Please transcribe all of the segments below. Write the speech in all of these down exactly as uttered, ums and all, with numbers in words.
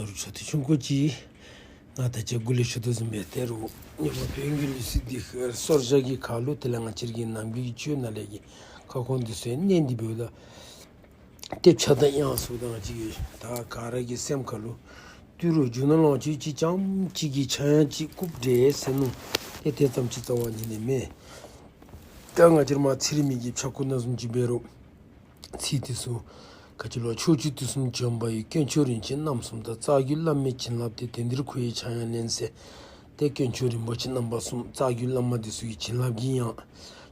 རུ་ཆོ་ཏེ་ཆུང་ཀུ་ཅིག་ང་ད་ཅི་འགོ་ལས་ཞུ་དོ་བཟུམ་སྦེ་ཏེ་རུ་ཉི་མ་བོད་ཀྱི་ལུགས་སྲོལ་འདི་སོར་བཞག་གི་ཁར་ལུ་དེ་ལས་ང་བཅས་ར་གི་ནང་པའི་གི་ཆོས་ནང་ལས་ཀྱི་ཁ་སྐོང་འདི་ཚུ་གནད་འདི་འབདཝ་ད་ཏེ་ཕྱག་དང་དབྱངས་སུ་དང་ཅིག་ད་ག་ར་གི་སེམས་ཁར་ལུ་ཏི་རུ་རྒྱུ་ནོར་ལོངས་སྤྱོད་ཅིག་རྐྱངམ་གཅིག་གི་ཆག་ཡང་ཅིག་བཀུག་སྟེ་ཟེར་མནོ་ཏེ་དེ་ཙམ་ཅིག་རྩ་བ་ཉིད་ནས་མེན། ད་ང་བཅས་ར་མ་ཚེ་རིང་མའི་གི་ཕྱྭ་འགུགས་ནང་བཟུམ་ཅིག་འབད་རུང་ཚིག་འདི་ཚུ་ག་ཅི་ལོ། ཕྱོགས་བཅུ་དུས་གསུམ་འབྱོན་པ་ཡི། དཀོན་མཆོག་རིན་ཆེན་རྣམ་གསུམ་དང་། རྩ་བརྒྱུད་བླ་མའི་བྱིན་རླབས་ཏེ། དེང་འདིར་ཁོ་བོའི་ཕྱག་ཡང་ལེན་ཟེར། ཏེ་དཀོན་མཆོག་རིན་པོ་ཆེ་རྣམ་པ་གསུམ་རྩ་བརྒྱུད་བླ་མ་འདི་ཚུ་གི་བྱིན་རླབས་ཀྱི་དབྱངས།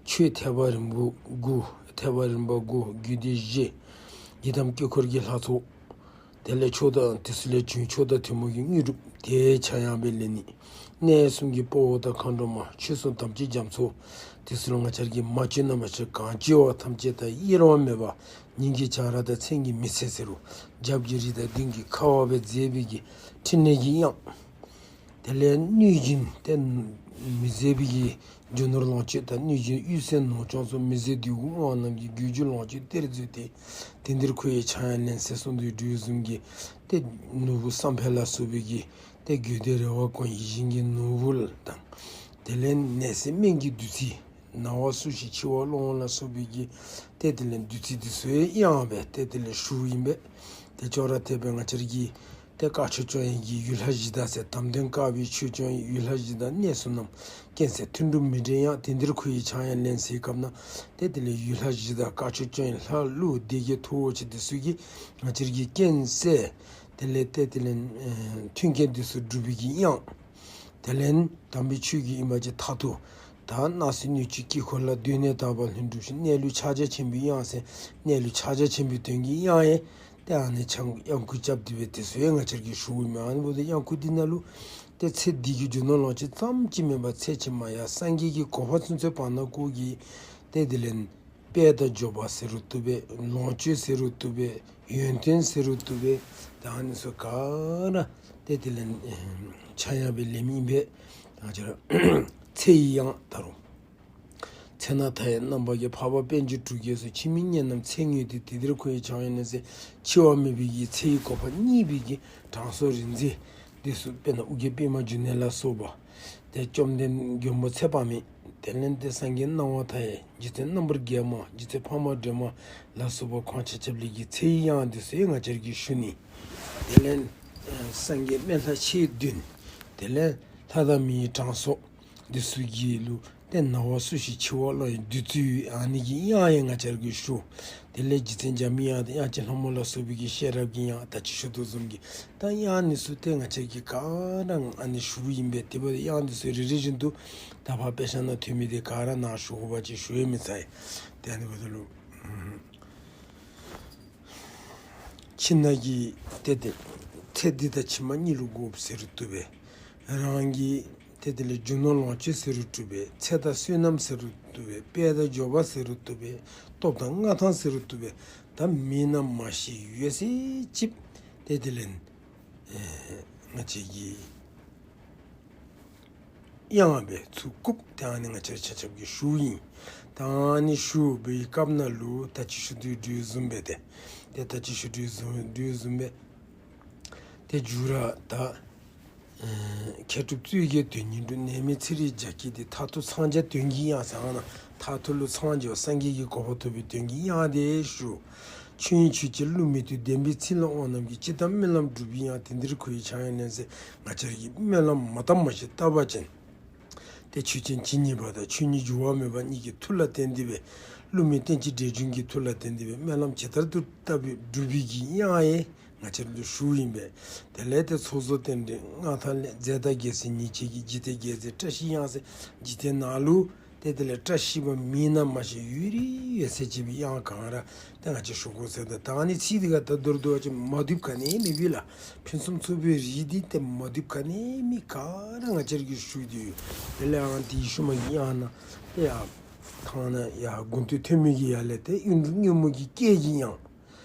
ཆོས་ཐེག་པ་རིམ་པ་དགུ། ཐེག་པ་རིམ་པ་དགུ། རྒྱུད་སྡེ་བཞི། ཡི་དམ་དཀྱིལ་འཁོར་གྱི་ལྷ་ཚོགས། དེ་ལས་མཆོག་དང་དེ་ཚུ་ལས་བྱུང་མཆོག་དང་ཐུན་མོང་གི་དངོས་གྲུབ་དེ་ཕྱག་ཡང་སྦེ་ལེན་ནི། གནས་གསུམ་གྱི་དཔའ་བོ་དང་མཁའ་འགྲོ་མ། ཆོས་སྲུང་དམ་ཅན་རྒྱ་མཚོ། དེ་ཚུ་ལུ་ང་བཅས་ར་གིས་མ་བཅོལ་ན་མ་བཅོལ་གང་བཅོལ་བ་ཐམས་ཅད་དང་དབྱེར་བ་མེད་པ། སྙིང་གི་བྱ་ར་དང་མཚན་གྱི་མི་ཚེ་ཟེར་རུང་རྒྱབ་ཀྱི་རི་དང་མདུན་གྱི་ཁ་བ་སྦེ་མཛེས་པའི་གི་ཕྲིན་ལས་ཀྱི་དབྱངས། དེ་ལས་གནོད་སྦྱིན་ཏེ་མི་བཟད་པའི་གི་རྒྱུ་ནོར་ལོངས་སྤྱོད་དང་གནོད་སྦྱིན་གཡུལ་སའི་ནོར་ལྕང་ཚུ་མི་བཟད་བདུད་དབང་རྣམས་ཀྱི་རྒྱུ་རྒྱུ་ལོངས་སྤྱོད་གཏེར་མཛོད་དེ། དེང་འདིར་ཁོ་བོའི་ཕྱག་ཡང་ལེན་ཟེར་གསུངས་དོ་བཟུམ་གྱི་ཏེ་ནོར་བུ་བསམ་འཕེལ་ལ་སོགས་པའི་གི་ཏེ་དགོས་འདོད་རེ་བ་ཀུན་ཡིད་བཞིན་གྱི་ནོར་བུ་དང་། དེ་ལས་ནད་སེལ་སྨན་གྱི་བདུད་རྩི། ན་བ་སྲུ་ཞི་འཆི་བ་སློང་བ་ལ་སོགས་པའི་གི་ཏེ་དེ་ལས་བདུད་རྩི་འདི་ཚུ་ཡང་སྦེ་ཏེ་དེ་ལས་ཞུཝ་ཨིན་པས། ཏེ་ཅོག་ར་འཐདཔ་སྦེ་ང་བཅས་ར་གི་ཏེ་དཀར་ཕྱོགས་སྐྱོང་བའི་གི་ཡུལ་ལྷ་གཞི་བདག་ཟེར་དམ་ལྡན་དཀར་པོའི་ཆོས་སྐྱོང་ཡུལ་ལྷ་གཞི་བདག་གནས་གསུམ་རྣམས་རྐྱེན་སེལ་མཐུན་འགྲུབ་མི་འབྲལ་དབྱངས། དེང་འདིར་ཁོ་བོའི་ཕྱག་ཡང་ལེན་ཟེར་སྐབས་ན་ཏེ་དེ་ལས་ཡུལ་ལྷ་གཞི་བདག་དཀར་ཕྱོགས་སྐྱོང་བའི་ལྷ་ཀླུ་སྡེ་བརྒྱད་མཐུ་བོ་ཆེ་འདི་ཚུ་གིས་ང་བཅས་ར་གི་རྐྱེན་སེལ་དེ་ལས་ཏེ་དེ་ལས་ཨེ་མཐུན་རྐྱེན་འདི་ཚུ་སྒྲུབ་པའི་གི་དབྱངས། དེ་ལས་དམ་པའི་ཆོས་ཀྱི་ཨིན་པ་ཅིན་མཐར་ཐུག་ད་སྣང་སྲིད་སྣོད་བཅུད་དཀྱིལ་འཁོར་ལ། གདོད་ནས་དག་པ་ལྷུན་གྲུབ་ཞིང་། གནས་ལུགས་ཕྱག་རྒྱ་ཆེན་པོའི་དབྱངས་ཟེར། གནས་ལུགས་ཕྱག་རྒྱ་ཆེན་པོའི་དོན་གྱི་དབྱངས་ཡང་ཏེ་ཨ་ནི་ཕྱག་དབྱངས་བསྐུར་རྐྱབ་སྟེ་སྦེ་དེ་ཚུ་ཡང་ང་བཅས་ར་གིས་ཞུཝ་ཨིན་མས། ཨ་ནི་འབདཝ་ད་དབྱངས་བསྐུར་འདི་ནང་ལུ་ཏེ་ཚེ་འདི་གི་རྒྱུ་ནོར་ལོངས་སྤྱོད་ཙམ་ཅིག་མེན་པར་ཚེ་ཕྱི་མ་ཡང་སངས་རྒྱས་ཀྱི་གོ་འཕང་ཚུན་ཚོད་བར་ན་ཀོ་གི་ཏེ་དེ་ལས་དཔལ་དང་འབྱོར་པ་ཟེར་རུང་བཏུབ་པས། ལོངས་སྤྱོད་ཟེར་རུང་བཏུབ་པས། ཡོན་ཏན་ཟེར་རུང་བཏུབ་པས། ད་ཨ་ནི་ཚུ་ག་ར་ཏེ་དེ་ལས་ཨེ་ཕྱག་ཡང་སྦེ་ལེནམ་ཨིན་པས། ད་ང་བཅས་ར་ཚེ་ཡི་དབྱངས་ད་རུང་། ཚེ་ན་མཐའ་ཡས་རྣམ་པར་རྒྱལ། འཕགས་པ་དཔལ་འབྱོར་གྲུ་བརྒྱ་སོགས། འཆི་མེད་གཉེན་རྣམས་ཚེ་མངོན་དུ། དེང་འདིར་ཁོ་བོའི་ཕྱག་ཡང་ལེན་ཟེར། འཆི་བ་མེད་པའི་གི་ཚེ་ཡི་གོ་འཕང་བརྙེས་པའི་གི་དྲང་སྲོང་རིག་འཛིན་འདི་ཚུ་དཔེར་ན་ཨོ་རྒྱན་པདྨ་འབྱུང་གནས་ལ་སོགས་པ་ཏེ་བཅོམ་ལྡན་མགོན་པོ་ཚེ་དཔག་མེད། དེ་ལས་ཏེ་སངས་རྒྱས་སྣང་བ་མཐའ་ཡས། རྗེ་བཙུན་རྣམ་པར་རྒྱལ་མ། རྗེ་བཙུན་འཕགས་མ་སྒྲོལ་མ་ལ་སོགས་པ་ཁོང་ཆ་ཁྱབ་ལས་ཀྱི་ཚེ་ཡི་དབྱངས་འདི་ཚུ་ཡང་ང་བཅས་ར་གིས་ཞུ་ནི། དེ་ལས་ཨེ་སངས་རྒྱས་སྨན་ལྷ་མཆེད་བདུན། དེ་ལས་ལྷ་དང་མིའི་དྲང་སྲོང་འདི་ཚུ་གི་ལུ་ཏེ་ན་བ་སྲུ་ཞི་འཆི་བ་སློང་བའི་བདུད་རྩི་ཨ་ནི་གི་དབྱངས་ཡང་ང་བཅས་ར་གིས་ཞུ། དེ་ལས་རྗེ་བཙུན་འཇམ་པའི་དབྱངས་དང་དབྱངས་ཅན་ལྷ་མོ་ལ་སོགས་པའི་གི་ཤེས་རབ་ཀྱི་དབྱངས་ད་ཅི་ཞུ་དོ་བཟུམ་གྱི་ད་དབྱངས་འདི་ཚུ་ཏེ་ང་བཅས་ར་གིས་ག་ར་ཨ་ནི་ཞུཝ་ཨིན་པས། དེ་འབདཝ་ད་དབྱངས་འདི་ཚུ་རེ་རེ་བཞིན་དུ་ད་ཕར་དཔེ་ཆ་ནང་ཐོན་མི་འདི་ག་ར་ནཱ་ཞུ་དགོ་པ་ཅིན་ཞུ་ཡང་མི་ཚར། ཏེ་ཨ་ནི་འབདཝ་ད་ལུ་ཕྱི་ནང་གི་ཏེ་ཏེ་ཚེ་འདི་དང་ཕྱི་མ་གཉིས་ལུ་དགོཔ་ཟེར་རུང་བཏུབ་པས། རང་གི་ཏེ་དེ་ལས་རྒྱུ་ནོར་ལོངས་སྤྱོད་ཟེར་རུང་བཏུབ་པས། ཚེ་དང་བསོད་ནམས་ཟེར་རུང་བཏུབ་པས། དཔལ་དང་འབྱོར་པ་ཟེར་རུང་བཏུབ་པས། སྟོབས་དང་མངའ་ཐང་ཟེར་རུང་བཏུབ་པས། ད་མེད་ན་མ་ཤེས་ཡོད་ཚད་ཅིག་ཏེ་དེ་ལས་ཨེ་ང་བཅས་ཀྱིས་དབྱངས་སྦེ་ཚུར་བཀུག་སྟེ་ཨ་ནི་ང་བཅས་ར་ཆ་ཁྱབ་ཀྱིས་ཞུཝ་ཨིན། ད་ཨ་ནི་ཞུ་བའི་སྐབས་ནང་ལུ་ད་ཅི་ཞུ་དོ་བཟུམ་སྦེ་ཏེ་ཏེ་ད་ཅི་ཞུ་དོ་བཟུམ་བཟུམ་སྦེ་ཏེ་མཇུག་ར་ད་ཨེ་མཁས་གྲུབ་གཙུག་རྒྱན་དོན་གཉིས་སྒྲུབ། ནད་མེད་ཚེ་རིང་རྒྱ་སྐྱེད་དེ། མཐར་ཐུག་འཚང་རྒྱ་དོན་གྱི་དབྱངས་ཟེར་ཨ་ནཱ་མཐར་ཐུག་ལུ་འཚང་རྒྱ་སངས་རྒྱས་ཀྱི་གོ་འཕང་ཐོབ་པའི་དོན་གྱི་དབྱངས་དེ་ཞུ། ཆོས་དབྱིངས་ཆོས་ཅན་བསླུ་མེད་དུ། བདེན་པའི་ཚིག་ལ་དབང་རྣམས་ཀྱིས། སྤྱིར་བཏང་སྨོན་ལམ་འགྲུབ་པའི་དབྱངས། དེང་འདིར་ཁོ་བོའི་ཕྱག་ཡང་ལེན་ཟེར། ང་བཅས་ར་གིས་སྨོན་ལམ་མ་བཏབ་མ་ཤེས་བཏབ་པ་ཅིན་ཏེ་ཆོས་ཅན་ཇི་སྙེད་པ་དང་ཆོས་ཉིད་འགྱུར་བ་མེད་པ་ཉིད་ཀྱི་མཐུ་ལ་བརྟེན་ཏེ་སྦེ་བསླུ་མེད་རྟེན་ཅིང་འབྲེལ་འབྱུང་གི་མཐུ་ལ་བརྟེན་ཏེ་སྦེ་སྨོན་ལམ་ཇི་ལྟར་དུ་བཏབ་པའི་འགྲུབ་པའི་གི་དབྱངས་ཡང་ང་བཅས་ར་ལུ་ཞུཝ་ཨིན་པས། དེ་ལས་ཏེ་ཚོགས་རྫོགས་རྟེན་འབྲེལ་མངའ་ཐང་ལས། རྫས་དང་རྒྱལ་སྲིད་ཉིད་བྱེད་ཀྱི། འཇིག་རྟེན་རྒྱལ་མཚན་བཀྲ་ཤིས་དབྱངས་ཟེར། འཇིག་རྟེན་ནང་ལུ་ཏེ་དེ་ལས་བཀྲ་ཤིས་པ་མེད་ན་མ་ཤེས་ཡོད་རིགས་ཡོད་ཚད་ཅིག་སྦེ་དབྱངས་གང་ར་ཏེ་ང་བཅས་ཞུ་དགོ་ཟེར། ད་ད་ཨ་ནི་ཚིག་འདི་ག་ད་མདོར་བསྡུ་བ་ཅིན་མ་བཏུབ་ག་ནི་མེད་པས་ལགས། ཕུན་སུམ་ཚོགས་པའི་རིགས་འདི་ཏེ་མ་བཏུབ་ག་ནི་མེད། ག་ར་ང་བཅས་ར་གིས་ཞུ་སྟེ་ཡོད། དེ་ལས་ཨ་ནི་དེའི་ཤུལ་མ་གི་དབྱངས་ནང་ཏེ་ཡར་ཐང་ནང་ཡར་དགུང་སྟོད་ཐོན་མི་གི་ཡར་ལས་ཏེ་གཡུ་འབྲུག་སྔོན་མོ་གི་སྐད་ཀྱི་དབྱངས།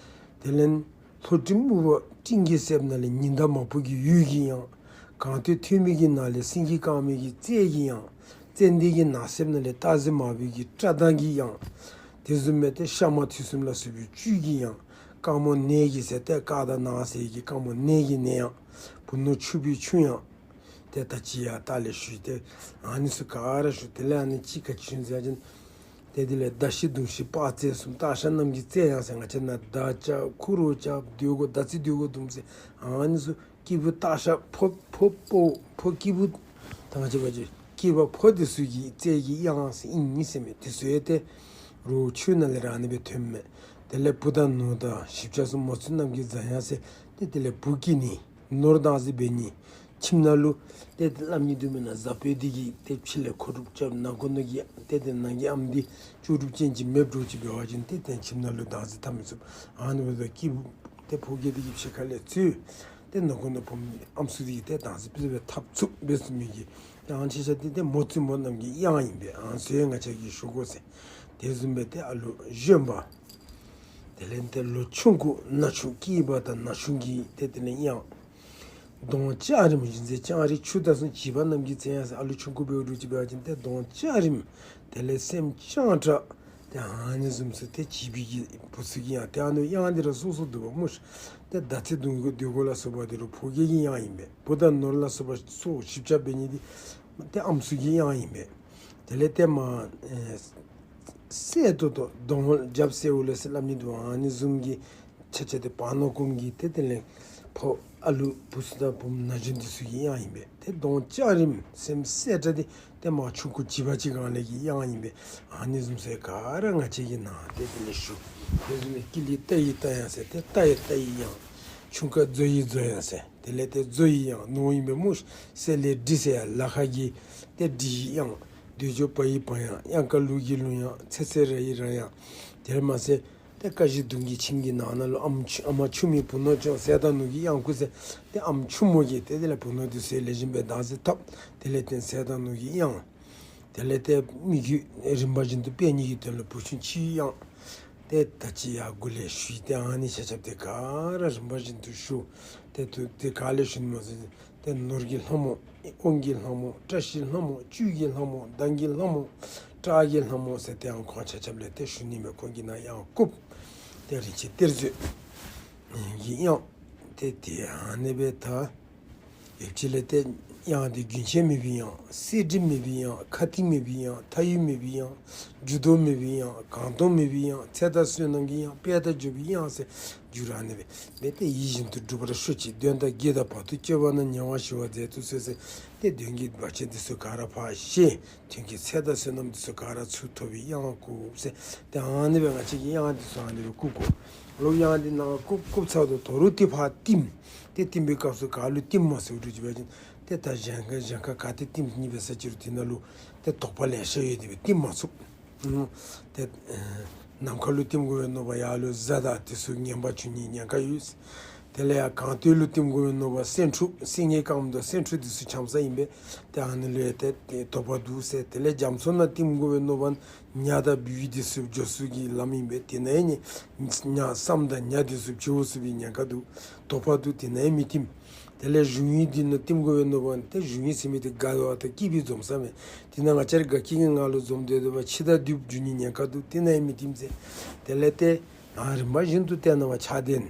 དེ་ལས་ལྷོ་སྤྲིན་སྨུག་པ་སྤྲིན་གྱི་གསེབ་ནང་ལས་ཉི་ཟླ་མ་བུ་གི་འོད་ཀྱི་དབྱངས། གངས་སྟོད་ཐོན་མི་གི་ནང་ལས་སེང་གེ་དཀར་མོའི་གི་རྩལ་གྱི་དབྱངས། ཙན་དན་གྱི་ནགས་གསེབ་ནང་ལས་སྟག་གཟིག་མ་བུའི་གི་སྐྲ་གདངས་ཀྱི་དབྱངས། དེ་བཟུམ་སྦེ་ཏེ་ཤ་མ་དུས་གསུམ་ལ་སོགས་པའི་བཅུད་ཀྱི་དབྱངས། དཀར་མོ་ནད་ཀྱི་ཟེར་ཏེ་དཀར་དང་ནག་ཟེར་གྱི་དཀར་མོ་ནད་ཀྱི་ནད་ཡང་། བུ་ནོར་ཕྱུག་པོའི་ཕྱུག་ཡང་། ཏེ་ད་ཅི་ཡང་ལྟག་ལས་ཞུ་སྟེ་ཨ་ནི་ཚུ་ག་ར་ཞུ། དེ་ལས་ཨ་ནི་ཅིག་ག་ཅི་ཞུ་ཟེར་བ་ཅིན་ཏེ་དེ་ལས་མདའ་གཞུ་མདུང་གཞུ་དཔའ་རྩལ་གསུམ་སྟག་ཤར་རྣམས་ཀྱི་རྩལ་ཡང་ཟེར། ང་བཅས་ནཱ་མདའ་རྐྱབ་ཁུ་རུ་རྐྱབ་མདུད་སྒོ་མདའ་རྩེད་མདུད་སྒོ་མདུང་རྩེད་ཨ་ནི་ཚུ་སྐྱེས་བུ་སྟག་ཤར་ཕོ་ཕོ་ཕོ་ཕོ་སྐྱེས་བུ་ད་ང་བཅས་འབད་བ་ཅིན་སྐྱེས་པ་ཕོ་དེ་ཚུ་གི་རྩལ་གྱི་དབྱངས་ཟེར་ཨིན་ཟེར་མས། དེ་ཚུ་ཡང་ཏེ་རོགས་ཆོས་ནང་ལས་ར་ཨ་ནི་སྦེ་ཐོནམ་མས། དེ་ལས་བུ་དང་ནོར་དང་ཞིབ་ཆ་གསུམ་མོ་བཙུན་རྣམས་ཀྱི་མཛའ་ཡང་ཟེར། ཏེ་དེ་ལས་བུ་སྐྱེ་ནི་ནོར་དང་ཟེར་འབད་ནི་ཁྱིམ་ནང་ལུ་ཏེ་སླབ་ནི་འདུག་མེན་ན། བཟའ་དཔོན་འདི་གིས་ཏེ་ཕྱི་ལས་མཁོ་སྒྲུབ་རྐྱབ་ནང་ཁོ་ནོ་གི་ཏེ་དེ་ནང་གི་ཨམ་འདི་ལྕོགས་གྲུབ་ཅན་ཅིག་མེདཔ་འགྱོ་ཅིག་འབད་བ་ཅིན་ཏེ་ཏེ་ཁྱིམ་ནང་ལུ་བདག་འཛིན་འཐབ་མི་ཚུགས། ཨ་ནི་འབདཝ་ད་སྐྱེས་བུ་ཏེ་ཕོ་སྐྱེས་འདི་གིས་ཕྱི་ཁ་ལས་འཚོལ། ཏེ་ནང་ཁོ་ནོ་བུམོ་ཨམ་སྲུ་འདི་གིས་ཏེ་བདག་འཛིན་ཕུལ་སྦེ་འཐབ་ཚུགས་པས་ཟེར་མི་གི་ཏེ་ཨ་ནི་ཤེས་བྱ་འདི་ཏེ་མོ་བཙུན་མོ་རྣམས་ཀྱི་དབྱངས་ཨིན་པས། ཨ་ནི་ཚུ་ཡང་ང་བཅས་ཀྱིས་ཞུ་དགོ་ཟེར། དེ་བཟུམ་སྦེ་ཏེ་ཨ་ལུ་གཞོན་པ། དེ་ལས་ཏེ་ལོ་ཆུང་ཀུ་ན་ཆུང་སྐྱེས་པ་དང་ན་ཆུང་གི་ཏེ་དེ་ལས་དབྱངས། གདོང་ལྕགས་རིམ་བཞིན་མཛེས་ལྕང་རིགས་ཆུ་དང་གསུམ་བྱིས་པ་རྣམས་ཀྱི་མཚན་ཡང་ཟེར། ཨ་ལུ་ཆུང་ཀུ་འབདཝ་འདྲཝ་ཅིག་འབད་བ་ཅིན་ཏེ་གདོང་ལྕགས་རིམ། དེ་ལས་སེམས་སྤྱང་དྲགས། ཏེ་ཨ་ནི་བཟུམ་ཚུ་ཏེ་བྱིས་པའི་གི་བུ་ཚུ་གི་དབྱངས། ཏེ་ཨ་ནི་དབྱངས་འདི་ར་སོ་སོ་འདུག་པ་སྨོ་ཤིག། ཏེ་མདའ་རྩེད་མདུང་མདུད་སྒོ་ལ་སོགས་པ་འདི་རུ་ཕོ་སྐྱེས་ཀྱི་དབྱངས་ཨིན་པས། བུ་དང་ནོར་ལ་སོགས་པ་སོགས་ཞིབ་ཆ་འབད་ནི་འདི་ཏེ་ཨམ་སྲུ་གི་དབྱངས་ཨིན་པས། དེ་ལས་ཏེ་མ་ཨེ་གསལ་ཏོག་ཏོ་གདོང་ལ་རྒྱབ་གསལ་འོང་ལས་ཟེར་སླབ་ནི་འདུག། ཨ་ནི་བཟུམ་གྱི་ཆ་ཆ་ཏེ་བར་ན་ཀུམ་གྱི་ཏེ་དེ་ལས་ཕོ་ཨ་ལུ་བུ་ཚུ་དང་བུམོ་ན་གཞོན་འདི་ཚུ་གི་དབྱངས་ཨིན་པས། ཏེ་གདོང་ལྕགས་རིམ་སེམས་གསལ་དྲགས་འདི་ཏེ་མ་ཆུང་ཀུ་བྱིས་པ་ཅིག་སྒང་ལས་ཀྱི་དབྱངས་ཨིན་པས། ཨ་ནི་བཟུམ་ཚུ་ག་ར་ང་བཅས་ཀྱིས་ནཱ་ཏེ་དེ་ལས་ཞུ། དེ་བཟུམ་སྦེ་ཀི་ལི་རྟ་ཡི་རྟ་དབྱངས་ཟེར་ཏེ་རྟ་ཡི་རྟ་ཡི་དབྱངས། ཆུང་ཀུ་མཛོ་ཡི་མཛོ་དབྱངས་ཟེར། དེ་ལས་ཏེ་མཛོ་ཡི་དབྱངས་ནོར་ཨིན་པས་སྨོ་ཤིག། གསེར་ལས་གྲི་ཟེར་ཡང་ལ་ཁ་གི་ཏེ་གྲི་ཡི་དབྱངས། འདོད་འཇོ་བ་ཡི་བ་དབྱངས། གཡང་དཀར་ལུག་གི་ལུག་དབྱངས། ཚེ་ཚེ་ར་ཡི་ར་དབྱངས། དེར་མ་ཟད་ཏེ་ཀ་བཞི་མདུང་གི་ཁྱིམ་གྱི་ནང་ན་ལུ་ཨམ་ཆུང་ཨ་མ་ཆུང་མའི་བུ་ནོར་ཅོག་ཟས་དང་ནོར་གྱི་གཡང་ཁུག་ཟེར། ཏེ་ཨམ་ཆུང་མོ་གིས་ཏེ་དེ་ལས་བུ་ནོར་འདི་ཚུ་ལེགས་ཤོམ་སྦེ་བདག་འཛིན་འཐབ། དེ་ལས་ཏེ་ཟས་དང་ནོར་གྱི་གཡང་། དེ་ལས་ཏེ་མི་རྒྱུད་རིམ་པ་བཞིན་དུ་སྤེལ་ནི་གི་དོན་ལུ་བུ་ཆུང་ཕྱི་ཡི་དབྱངས། ཏེ་ད་ཅི་ཡར་འགོ་ལས་ཞུ་ཡི། ཏེ་ཨ་ནི་ཆ་ཁྱབ་འདི་ག་ར་རིམ་པ་བཞིན་དུ་ཞུ། ཏེ་དུ་ཏེ་ག་ལས་ཞུ་ནི་སྨོ་ཟེར་ཏེ་ནོར་གྱི་ལྷ་མོ་དབང་གི་ལྷ་མོ་བཀྲ་ཤིས་ལྷ་མོ་བཅུད་ཀྱི་ལྷ་མོ་མདངས་ཀྱི་ལྷ་མོ་བཀྲག་གི་ལྷ་མོ་ཟེར་ཏེ་ཡང་ཁོང་ཆ་ཁྱབ་ལས་ཏེ་ཞུ་ནི་མས། ཁོང་གིས་ནཱ་དབྱངས་བཀུག། ཏེ་རིན་ཆེན་གཏེར་མཛོད་ཀྱི་དབྱངས། ཏེ་ཏེ་ཨ་ནི་སྦེ་ད་ཡོདཔ་ཅིག་ལས་ཏེ་དབྱངས་འདི་རྒྱུན་ཆད་མེད་པའི་དབྱངས། གསལ་འགྲིབ་མེད་པའི་དབྱངས། ཁ་གཏིང་མེད་པའི་དབྱངས། མཐའ་ཡས་མེད་པའི་དབྱངས། འགྱུར་ལྡོག་མེད་པའི་དབྱངས། གང་སྟོང་མེད་པའི་དབྱངས། ཚེ་དང་བསོད་ནམས་ཀྱི་དབྱངས། དཔལ་དང་འབྱོར་པའི་དབྱངས་ཟེར་འགྱུར་ཨ་ནི་སྦེ་སྦེ་ཏེ་ཡིད་བཞིན་དུ་འགྲུབ་པར་ཤོག་ཅིག། དོན་དང་བགེགས་དང་བར་དུ་གཅོད་པ་རྣམས། ཉེ་བར་ཞི་བར་མཛད་དུ་གསོལ་ཟེར། ཏེ་དོན་གྱི་བར་ཆད་འདི་ཚུ་ག་ར་ཕར་ཞི། དོན་གྱི་ཚེ་དང་བསོད་ནམས་འདི་ཚུ་ག་ར་ཚུར་ཐོབ་པའི་དབྱངས་བཀུག་ཟེར། ཏེ་ཨ་ནི་སྦེ་ང་བཅས་ཀྱིས་དབྱངས་འདི་ཚུ་ཨ་ནི་སྦེ་བཀུག་དགོ། ལོག་དབྱངས་འདི་ནང་བཀུག་བཀུག་ཚརཝ་ད་དོ་རུང་ཏེ་ཕར་བསྟིམ། ཏེ་བསྟིམ་པའི་སྐབས་སུ་ག་ལུ་བསྟིམ་མ་ཚུགས་འདྲཝ་ཅིག་འབད་བ་ཅིན་ཏེ་ད་གཞན་ཁ་གཞན་ཁ་ག་ཏེ་བསྟིམ་ནི་འབད་ས་ཅིག་རུང་དེ་ནང་ལུ་ཏེ་དོགས་པ་ལེ་ཤ་ཡོད། དེ་སྦེ་བསྟིམ་མ་ཚུགས། ཨུམ། ཏེ་ཨེ་ནམ་མཁའ་ལུ་བསྟིམ་དགོ་པས་མནོ་བ་ཡར་ལུ་གཟའ་དང་དེ་ཚུ་ངན་པ་བྱུང་ནི་ཉེན་ཁ་ཡོད། དེ་ལས་ཡར་གངས་སྟོད་ལུ་བསྟིམ་དགོ་པས་མནོ་བ་སེང་ཕྲུག་སེང་གེ་དཀརམོ་དང་སེང་ཕྲུག་དེ་ཚུ་འཆམ་ས་ཨིན་པས། ཏེ་ཨ་ནི་ལུ་ཡང་ཏེ་ཏེ་དོགས་པ་འདུག་ཟེར། དེ་ལས་རྒྱ་མཚོ་ནང་བསྟིམ་དགོ་པས་མནོ་བ་ཉ་དང་འབུཔ་དེ་ཚུ་འགྱོ་ས་གི་ལམ་ཨིན་པས། དེ་ནང་ཡང་ཉ་སྲམ་དང་ཉ་དེ་ཚུ་འབྱོག་ཚུགས་པའི་ཉེན་ཁ་འདུག། དོགས་པ་འདུག། དེ་ནང་ཡང་མི་བསྟིམ། དེ་ལས་གཞུང་ཡུལ་འདི་ནང་བསྟིམ་དགོ་པས་མནོ་བ་ཏེ་གཞུང་ཡུལ་ཟེར་མི་འདི་དགའ་བ་དང་སྐྱིད་པའི་འཛོམས་ས་མས། དེ་ནང་ང་བཅས་ར་དགའ་སྐྱིད་ཀྱི་ངང་ལུ་འཛོམས་སྡོད་སྡོད་པ་འཆི་བདག་འདུལ་འགྱོ་ནི་ཉེན་ཁ་འདུག། དེ་ནང་ཡང་མི་བསྟིམ་ཟེར། དེ་ལས་ཏེ་ཨ་རིམ་པ་བཞིན་དུ་ཏེ་ནང་བ་ཆགས་ལྡན་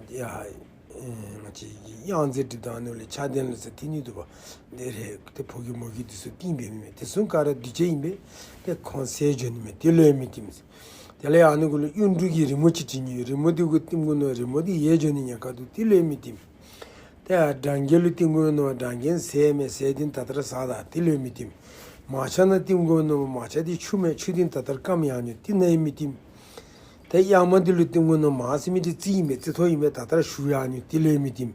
ཡ་ཨེ་ང་བཅས་ཀྱི་དབྱངས་རྫས་སྒྲིག་དང་ཨ་ནི་ལས་ཆགས་ལྡན་ལུ་ཟེར་ཏེ་ནི་འདུག་པ། དེ་རེ་ཏེ་ཕོ་རྒྱུད་མོ་རྒྱུད་དེ་ཚུ་བསྟིམ་པའི་མི་མེད། དེ་ཚུ་ག་ར་འདུས་བྱས་ཨིན་པས། ཏེ་ཁོང་ཟད་འགྱོ་ནི་མས། དེ་ལུ་ཡང་མི་བསྟིམ་ཟེར། དེ་ལས་ཨ་ནི་གུ་ལུ་གཡུ་འབྲུག་གི་རི་མོ་ཅིག་བྲིས་ནི་ཡོད། རི་མོ་འདི་གུ་བསྟིམ་དགོ་མནོ་རི་མོ་འདི་ཡལ་འགྱོ་ནི་ཉེན་ཁ་འདུག། དེ་ལུ་ཡང་མི་བསྟིམ། ཏེ་ཡར་སྦྲང་རྒྱན་ལུ་བསྟིམ་དགོ་མནོ་བ་སྦྲང་རྒྱན་ཟད་མས། ཟད་འདི་ད་ལྟོ་ར་ཟ་ད། དེ་ལུ་ཡང་མི་བསྟིམ། མར་ཆ་ནང་བསྟིམ་དགོ་མནོ་བ་མར་ཆ་འདི་ཆུ་མས། ཆུ་འདི་ད་ལྟོ་ར་སྐམ་ཡར་ནི་ཡོད། དེ་ནང་ཡང་མི་བསྟིམ། ཏེ་གཡའ་མ་འདི་ལུ་བསྟིམ་དགོ་མནོ་མར་ཟེར་མི་འདི་རྩི་ཨིན་པས། རྩི་ཏོག་ཨིན་པས། ད་ལྟོ་ར་ཞུ་ཡར་ནི་ཡོད། དེ་ལུ་ཡང་མི་བསྟིམ།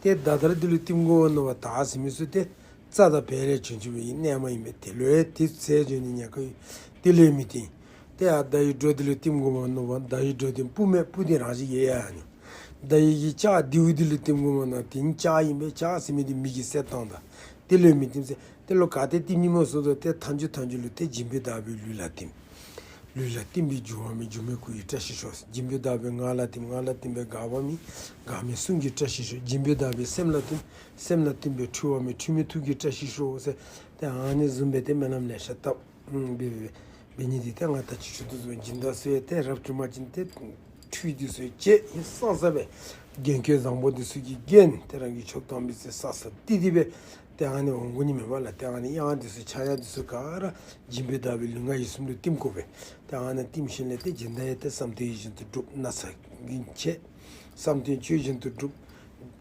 ཏེ་མདའ་དར་འདི་ལུ་བསྟིམ་དགོ་མནོ་བ་མདའ་ཟེར་མི་ཚུ་ཏེ་རྩྭ་དང་བལ་ལས་བྱུང་བྱུངམ་གི་གནས་མ་ཨིན་པས། དེ་ལུ་ཡང་ཏེ་ཟད་འགྱོ་ནི་ཉེན་ཁ་ཡོད། དེ་ལུ་ཡང་མི་བསྟིམ། ཏེ་ཡར་མདའ་ཡི་སྒྲོ་འདི་ལུ་བསྟིམ་དགོ་མནོ་བ་མདའ་ཡི་སྒྲོ་འདི་སྤུ་མས། སྤུ་འདི་རང་བཞིན་ཡལ་ཡར་ནི་ཡོད། མདའ་ཡི་གི་ལྕགས་མདེའུ་འདི་ལུ་བསྟིམ་དགོ་མནོ་དེ་ནི་ལྕགས་ཨིན་པས། ལྕགས་ཟེར་མི་འདི་མི་གི་སེམས་གཏང་ད། དེ་ལུ་ཡང་མི་བསྟིམ་ཟེར། ཏེ་ལོག་ག་ཏེ་བསྟིམ་ནི་སྨོ་ཟེརཝ་ད་ཏེ་མཐའ་མཇུག་མཐའ་མཇུག་ལུ་ཏེ་སྦྱིན་པའི་བདག་པོའི་ལུས་ལ་བསྟིམ། ལུས་ལ་བསྟིམ་པས་སྒྱུ་མ་མེད། སྒྱུ་མའི་སྐུ་ཡི་བཀྲ་ཤིས་ཤོག། སྦྱིན་པའི་བདག་པོའི་ངག་ལ་བསྟིམ། ངག་ལ་བསྟིམ་པས་འགག་པ་མེད། འགག་མེད་གསུང་གི་བཀྲ་ཤིས་ཤོག། སྦྱིན་པའི་བདག་པོའི་སེམས་ལ་བསྟིམ། སེམས་ལ་བསྟིམ་པས་འཁྲུལ་བ་མེད། འཁྲུལ་མེད་ཐུགས་ཀྱི་བཀྲ་ཤིས་ཤོག་ཟེར། ཏེ་ཨ་ནི་བཟུམ་སྦེ་ཏེ་སྨོན་ལམ་ལེ་ཤ་བཏབ། ཨུམ་འབད་འབད་འབད་ནི་འདི་ཏེ་ང་ད་ཅི་ཞུ་དོ་བཟུམ་སྦྱིན་བདག་ཚུ་ཡང་ཏེ་རབ་བྱུང་པ་ཅིན་ཏེ་ ཁྲུས་འདི་ཚུ་བཅས་ཡིན་སང་ས་སྦེ་རྒྱན་གོས་བཟང་པོ་འདི་ཚུ་གིས་བརྒྱན་ཏེ་རང་གི་ཆོག་ཐམ་འདི་ཚུ་ས་ས་ཏི་ཏི་སྦེ་ཏེ་ཨ་ནི་འོང་དགོ་ནི་མེན་པ་ལགས། ཏེ་ཨ་ནི་གཡང་འདི་ཚུ་ཕྱྭ་གཡང་འདི་ཚུ་ག་ར་སྦྱིན་པའི་བདག་པོའི་ལུས་ངག་ཡིད་གསུམ་ལུ་བསྟིམ་དགོ་པས། ཏེ་ཨ་ནི་བསྟིམ་ཞིནམ་ལས་ཏེ་སྦྱིན་བདག་ཡང་ཏེ་བསམ་དོན་ཡིད་བཞིན་དུ་འགྲུབ། ན་ཚ་རྒྱུན་ཆད། བསམ་དོན་ཆོས་བཞིན་དུ་འགྲུབ།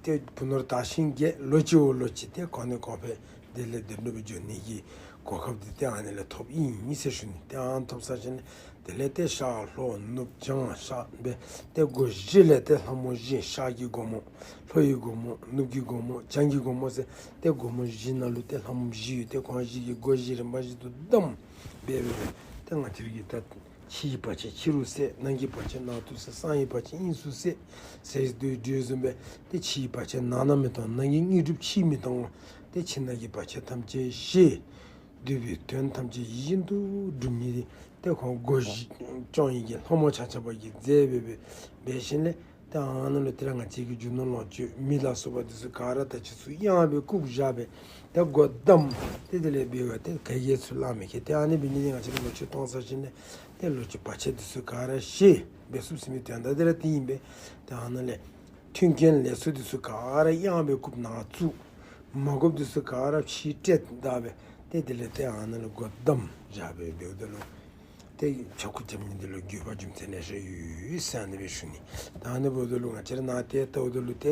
ཏེ་བུ་ནོར་དར་ཞིང་རྒྱས། ལོ་གཅིག་བ་ལོ་གཅིག་ཏེ་གོང་ནས་གོང་འཕེལ་དེ་ལས་དེ་འགྲུབ་འགྱོ་ནི་གི་གོ་སྐབས་འདི་ཏེ་ཨ་ནི་ལས་ཐོབ་ཨིན་ཟེར་ཞུ་ནི། ཏེ་ཨ་ནི་ཐོབ་ཚར་ཞིནམ་ལས་དེ་ལས་ཏེ་ཤར་ལྷོ་ནུབ་བྱང་ཤར་སྦེ་ཏེ་སྒོ་བཞི་ལས་ཏེ་ལྷ་མོ་བཞི། ཤར་གྱི་སྒོ་མོ། ལྷོ་ཡི་སྒོ་མོ། ནུབ་ཀྱི་སྒོ་མོ། བྱང་གི་སྒོ་མོ་ཟེར་ཏེ་སྒོ་མོ་བཞི་ནང་ལུ་ཏེ་ལྷ་མོ་བཞི་ཡོད། ཏེ་ཁོང་བཞི་གི་སྒོ་བཞི་རིམ་པ་བཞིན་དུ་བསྡམས་སྦེ་སྦེ་ཏེ་ང་བཅས་ར་གི་ད་ཕྱི་ཡི་བར་ཆད་ཕྱི་རུ་བསལ། ནང་གི་བར་ཆད་ནང་དུ་བསལ། གསང་བའི་བར་ཆད་དབྱིངས་སུ་བསལ་ཟེར་དོ་བཟུམ་སྦེ་ཏེ་ཕྱི་ཡི་བར་ཆད་ནང་ན་མི་གཏང་། ནང་གི་དངོས་གྲུབ་ཕྱིར་མི་གཏང་། ཏེ་ཕྱི་ནང་གི་བར་ཆད་ཐམས་ཅད་ཞི། འདོད་པའི་དོན་ཐམས་ཅད་ཡིད་བཞིན་དུ་འགྲུབ་ནི་དེ་ཏེ་ཁོང་སྒོ་བཞི་སྐྱོང་ཡི་གི་ལྷ་མོ་ཆ་ཁྱབ་ཀྱི་རྫས་སྦེ་སྦེ་འབད་ཞིནམ་ལས་ཏེ་ཨ་ནཱ་ལུ་ཏེ་ར་ང་བཅས་ཀྱི་རྒྱུ་ནོར་ལོངས་སྤྱོད་མི་ལ་སོགས་པ་འདི་ཚུ་ག་ར་ད་ཅི་ཚུ་གཡང་སྦེ་བཀུག་བཞག་སྦེ་ཏེ་སྒོ་བསྡམས། ཏེ་དེ་ལས་འབད་བ་ཏེ་ག་གིས་ཚུར་བླང་མི་ཁེལ། ཏེ་ཨ་ནི་འབད་ནི་དེ་ང་བཅས་ཀྱིས་ལོ་མཆོད་བཏང་ཚར་ཞིནམ་ལས་ཏེ་ལོ་མཆོད་བར་ཆད་འདི་ཚུ་ག་ར་ཞི་འབད་ཚུགས་ཟེར་མི་དོན་དག་འདི་ར་དེ་ཨིན་པས། ཏེ་ཨ་ནཱ་ལས་མཐུན་རྐྱེན་ལེགས་ཚོགས་འདི་ཚུ་ག་ར་གཡང་སྦེ་བཀུག་ནང་བཙུགས། མ་དགོཔ་འདི་ཚུ་ག་ར་ཕྱིར་བསྐྲད་ད་སྦེ་ཏེ་དེ་ལས་ཏེ་ཨ་ནཱ་ལུ་སྒོ་བསྡམས་བཞག་སྦེ་འབདཝ་ད་ལུ་ཏེ་ཆོ་ག་རྐྱབ་ནི་འདི་ལུ་དགོས་པ་རྒྱུ་མཚན་ལེ་ཤ་ཡོད་ཟེར་ཨ་ནི་སྦེ་ཞུ་ནི། ད་ཨ་ནི་འབདཝ་ད་ལུ་ང་བཅས་ར་ནཱ་ཏེ་ལྟཝ་ད་ལུ་ཏེ་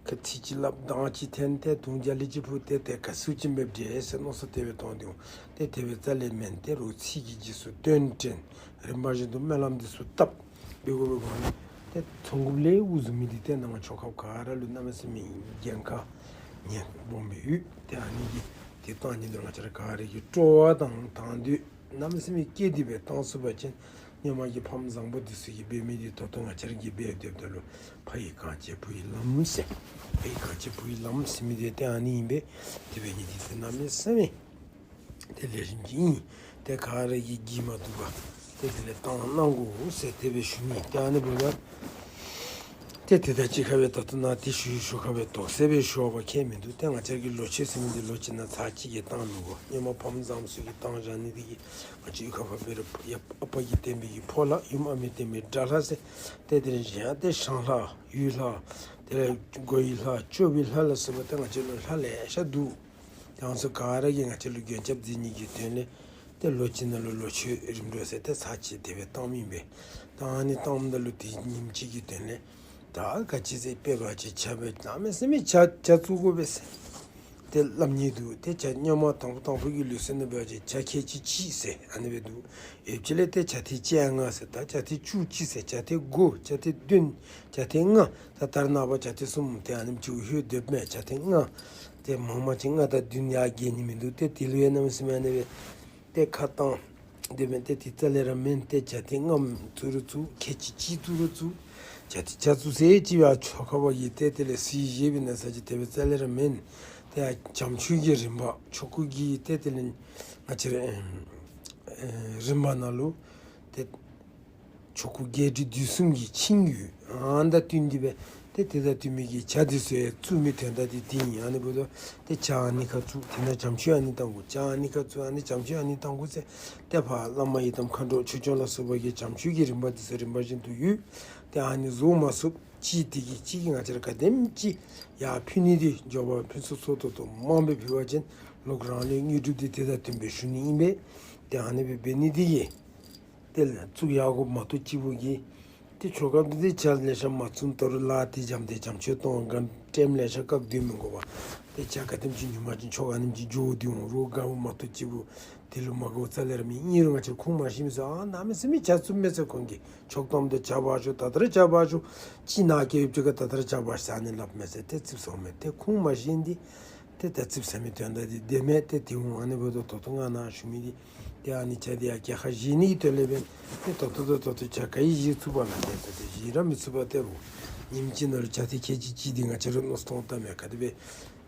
ཁ་ཚིག་ཅིག་སླབ་གདངས་ཅིག་འཐེན་ཏེ་དུང་རྒྱ་གླིང་ཅིག་ཕུ་ཏེ་ཏེ་ག་ཚུལ་ཅིག་འབདཝ་འདྲས་ཟེར་མནོ་བསམ་དེ་སྦེ་གཏང་སྟེ་འོང་། ཏེ་དེ་སྦེ་རྩ་ལས་མེན། ཏེ་རོགས་ཚིག་གི་རྗེས་སུ་དོན་དྲན། རིམ་པ་བཞིན་དུ་སྨོན་ལམ་འདི་ཚུ་བཏབ་འབད་དགོ་པའི་སྒོ་ནས་ཏེ་ཚོགས་འགོཔ་ལས་དབུ་བཟུང་མི་འདི་ཏེ་ནང་ཆོ་གཔ་ག་ར་ལུ་གནམ་མེད་ས་མེད་འགན་ཁག་ངེས་སྦོམ་སྦེ་ཡོད། ཏེ་ཨ་ནི་གི་ཏེ་བཏང་ནི་འདི་ང་བཅས་ར་ག་ར་གིས་སྤྲོ་བ་དང་དང་འདོད་གནམ་མེད་ས་མེད་བསྐྱེད་དེ་སྦེ་བཏང་ཚུགས་པ་ཅིན་སྔོན་མ་གི་ཕམ་བཟང་པོ་འདི་ཚུ་གིས་འབད་མི་འདི་ད་ལྟོ་ང་བཅས་ར་གིས་འབད་སྡོདཔ་ད་ལུ་ཕ་ཡི་གངས་ཅན་བུ་ཡི་ལམ་ཟེར། ཕ་ཡི་གངས་ཅན་བུ་ཡི་ལམ་ཟེར་མི་འདི་ཏེ་ཨ་ནི་ཨིན་པས། དེ་འབད་ནི་འདི་ཏེ་གནམ་མེད་ས་མེད་ཏེ་ལེགས་ཤོམ་ཅིག་ཨིན། ཏེ་ག་ར་གིས་བགྱིས་མ་བཏུབ་པར་ཏེ་དེ་ལས་བཏང་གནང་དགོ་ཟེར་དེ་སྦེ་ཞུ་ནི། ཏེ་ཨ་ནི་འབདཝ་ད་ཏེ་དེ་དང་གཅིག་ཁར་སྦེ་ད་ལྟོ་ནཱ་ཏེ་ཞུ་ཞུ་ཁར་སྦེ་དོགས་སེལ་སྦེ་ཞུ་བ་ཁྱད་མིན་འདུག། ཏེ་ང་བཅས་ཀྱི་ལོ་མཆོད་ཟེར་མི་འདི་ལོ་གཅིག་ནང་ཚར་གཅིག་གིས་བཏང་མི་དགོ། སྔོན་མ་ཕམ་བཟངམོ་ཚུ་གིས་བཏང་བཞག་ནི་འདི་གིས་ང་བཅས་གཡུས་ཁ་ཕར་འབད་རུང་ཡབ་ཨ་པ་གི་བསྟན་པའི་གི་ཕོ་ལྷ་ཡུམ་ཨ་མའི་བསྟན་པའི་དགྲ་ལྷ་ཟེར་ཏེ་དེ་ལས་གཞན་ཏེ་ཞང་ལྷ་ཡུལ་ལྷ་དེ་ལས་སྒོ་ཡི་ལྷ་སྐྱོབ་པའི་ལྷ་ལ་སོགས་པ་ཏེ་ང་བཅས་ལུ་ལྷ་ལེ་ཤ་འདུག། ཏེ་ཨ་ནི་ཚུ་ག་ར་གིས་ང་བཅས་ལུ་མགོན་སྐྱབས་མཛད་ནི་གི་དོན་ལས་ཏེ་ལོ་གཅིག་ནང་ལུ་ལོ་མཆོད་རིམ་གྲོ་ཟེར་ཏེ་ཚར་གཅིག་དེ་སྦེ་བཏངམ་ཨིན་པས། ད་ཨ་ནི་བཏངམ་ད་ལུ་དེ་ཉིནམ་གཅིག་གི་དོན་ལས་ད་ག་ཅི་ཟེར་དཔེ་འབད་བ་ཅིན་ཇ་སྦེ་གནམ་མེད་ས་མེད་ཇ་ཇ་བཙུགས་དགོ་པས་ཟེར་ཏེ་སླབ་ནི་འདུག། ཏེ་ཇ་སྔོན་མ་དང་ཕུ་དང་ཕུ་གི་ལུགས་སྲོལ་ནང་འབད་བ་ཅིན་ཇ་ཁལ་གཅིག་གཅིག་ཟེར་ཨ་ནི་སྦེ་འདུག། ཡོདཔ་ཅིག་ལས་ཏེ་ཇ་ཐེངས་བཅོ་ལྔ་ཟེར། ད་ཇ་ཐེངས་བཅུ་གཅིག་ཟེར། ཇ་ཐེངས་དགུ། ཇ་ཐེངས་བདུན། ཇ་ཐེངས་ལྔ། ད་ད་རེས་ནངས་པ་ཇ་ཐེངས་གསུམ་ཏེ་ཨ་ནེམ་ཅིག་ལྷོད་སྡོདཔ་མས། ཇ་ཐེངས་ལྔ། ཏེ་མང་མང་ཅིག་ལྔ་དང་བདུན་ཡང་རྒལ་ནི་མིན་འདུག། ཏེ་དེ་ལུ་ཡང་གནམ་མེད་ས་མེད་ཨ་ནི་སྦེ་ཏེ་ཁ་བཏང་སྡོདཔ་མས། ཏེ་དེ་རྩ་ལས་ར་མེན། ཏེ་ཇ་ཐེངས་ལྔ་བཙུགས་རུང་བཙུགས། ཁལ་གཅིག་གཅིག་བཙུགས་རུང་བཙུགས། ཇ་ཐེངས་ཇ་བཙུགས་ཟེར་ཅིག་ཡང་ཆོ་ག་པ་གིས་ཏེ་དེ་ལས་ཟེར་བཞེས་པའི་ནང་ཚར་གཅིག་དེ་སྦེ་རྩ་ལས་ར་མེན། ཏེ་ཡང་བྱམས་ཆོས་ཀྱི་རིམ་པ་ཆོ་ག་གི་ཏེ་དེ་ལས་ང་བཅས་ར་ཨེམ་ཨེ་རིམ་པ་ནང་ལུ་ཏེ་ཆོ་ག་བརྒྱད་ཁྲི་བདུན་གསུམ་གྱི་ཆིངས་ཡོད། ཨ་ནི་དང་བསྟུན་ཏེ་སྦེ་ཏེ་དེ་དང་བསྟུན་མི་གི་ཇ་འདི་ཚུ་ཡང་བཙུགས་མི་དོན་དག་འདི་དེ་ཨིན། ཨ་ནི་འབདཝ་ད་ཏེ་ཇ་ཨ་ནི་ཁར་བཙུགས། དེ་ནང་བྱམས་ཆོས་ཨ་ནི་བཏང་དགོ། ཇ་ཨ་ནི་ཁར་བཙུགས། ཨ་ནི་བྱམས་ཆོས་ཨ་ནི་བཏང་དགོ་ཟེར་ཏེ་ཕར་བླ་མ་ཡི་དམ་མཁའ་འགྲོ་ཆོས་སྐྱོང་ལ་སོགས་པ་གི་བྱམས་ཆོས་ཀྱི་རིམ་པ་འདི་ཚུ་རིམ་པ་བཞིན་དུ་ཡོད། ཏེ་ཨ་ནི་བཟོ་མ་ཚུགས། གཅིག་དེ་གིས་གཅིག་གིས་ང་བཅས་ར་ག་དེམ་ཅིག་ཡར་ཕུལ་ནི་འདི་མགྱོགས་པ་ཕུན་སུམ་ཚོགས་ཏོག་ཏོ་མང་སྦེ་ཕུལ་བ་ཅིན་ལོག་རང་ལུ་དངོས་གྲུབ་འདི་དེ་དང་བསྟུན་སྦེ་ཞུ་ནི་ཨིན་པས། ཏེ་ཨ་ནི་སྦེ་འབད་ནི་འདི་གིས་ཏེ་ལས་བཙུགས་ཡར་དགོཔ་མ་གཏོགས་གཅིག་པོ་གིས་ཏེ་ཆོ་ག་འདི་ཏེ་ཇ་ལེ་ཤ་མ་བཙུགས་ད་རུང་ལཱ་འདི་འཇམ་ཏེ་བྱམས་ཆོས་གཏོང་ག་ཊེམ་ལེ་ཤ་བཀག་སྡོད་མི་དགོ་པར་ཏེ་ཇ་ག་དེམ་ཅིག་ཉུང་མ་ཅིག་ཆོ་ག་ཨ་ནེམ་ཅིག་འགྱོ་སྡོད་འོང་རུང་དགའཝ་མ་གཏོགས་གཅིག་པོ་དེ་ལུ་མ་དགའཝ་རྩ་ལས་ར་མེད། ཨིན་རུང་ང་བཅས་ཁུངས་མ་ཤེས་མི་ཚུ་ཨ་གནམ་མེད་ས་མེད་ཇ་བཙུགསཔ་མས་ཟེར་ཁོང་གིས་ཆོག་ཐམ་དང་ཇ་འབག་ཤོག། ད་ལྟོ་ར་ཇ་འབག་ཤོག། ཅིག་ནཱ་བསྐྱལ་ཡོདཔ་ཅིག་ཁར་ད་ལྟོ་ར་ཇ་འབག་ཤོག་ཟེར་ཨ་ནི་སླབ་མས་ཟེར་ཏེ་ཙིགཔ་ཟ་འོང་མས། ཏེ་ཁུངས་མ་ཤེས་ནི་འདི་ཏེ་ད་ཙིགཔ་ཟ་མི་དོན་དག་འདི་དེ་མས། ཏེ་དེ་འོང་། ཨ་ནི་འབདཝ་ད་ད་ལྟོ་ང་ནཱ་ཞུ་མི་འདི་ཏེ་ཨ་ནི་ཇ་འདི་ཡང་གྱལ་ཁར་བཞེས་ནི་གི་དོན་ལས་འབདན་ཏེ་ད་ལྟོ་ད་ལྟོ་ཇ་ག་གིས་བཞེས་ཚུགས་པ་ལགས། ཏེ་ད་ཏེ་བཞེས་ར་མི་ཚུགས་པ་སྟེར་རུང་ཉིནམ་གཅིག་ནང་ལུ་ཇ་ཐེངས་ཁལ་གཅིག་གཅིག་འདི་ང་བཅས་ར་མནོ་བསམ་བཏངམ་མས། ག་དེ་སྦེ་